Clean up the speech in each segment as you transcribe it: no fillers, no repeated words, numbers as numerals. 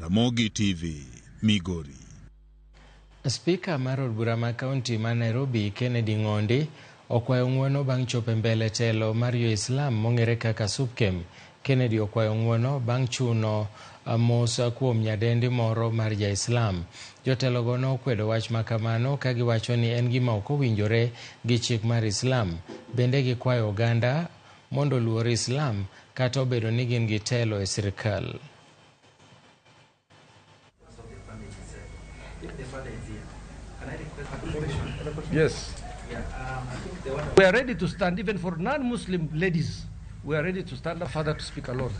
Ramogi TV, Migori. Spika mar od bura ma kaunti ma Nairobi Kennedy Ng'ondi okwayo ng'uono bang' chopo e mbele telo mar jo-Islam mong'ere kaka SUPKEM. Kennedy okwayo ng'uono bang' chuno mos kuom nyadendi moro mar ja-Islam. Jotelogo nokwedo wach ma kamano ka giwacho ni en gima ok owinjore gi chik mar Islam. Bende gikwayo oganda mondo oluor Islam kata obedo ni gin gi telo e sirkal. Yes. We are ready to stand even for non-Muslim ladies. We are ready to stand up, father, to speak alone.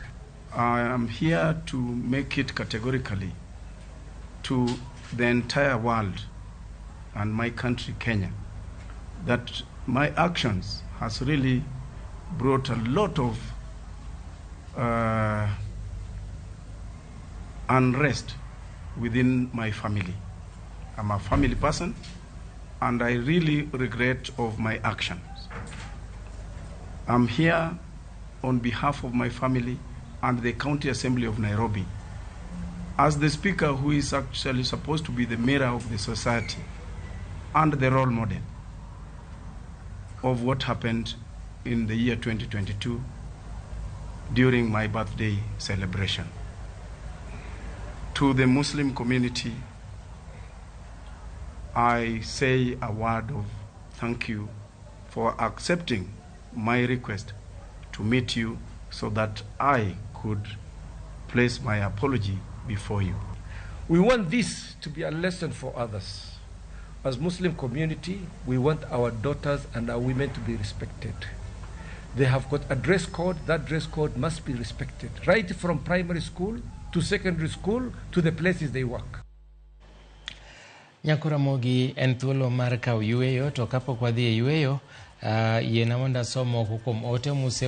I am here to make it categorically to the entire world and my country, Kenya, that my actions has really brought a lot of unrest within my family. I'm a family person, and I really regret of my actions. I'm here on behalf of my family and the County Assembly of Nairobi as the speaker who is actually supposed to be the mirror of the society and the role model of what happened in the year 2022 during my birthday celebration. To the Muslim community, I say a word of thank you for accepting my request to meet you so that I could place my apology before you. We want this to be a lesson for others. As Muslim community, we want our daughters and our women to be respected. They have got a dress code. That dress code must be respected, right from primary school to secondary school to the places they work. Nyako Ramogi en thuolo mar kawo yueyo to kapok wadhi e yueyo, yiena mondo asom moko kuom ote muse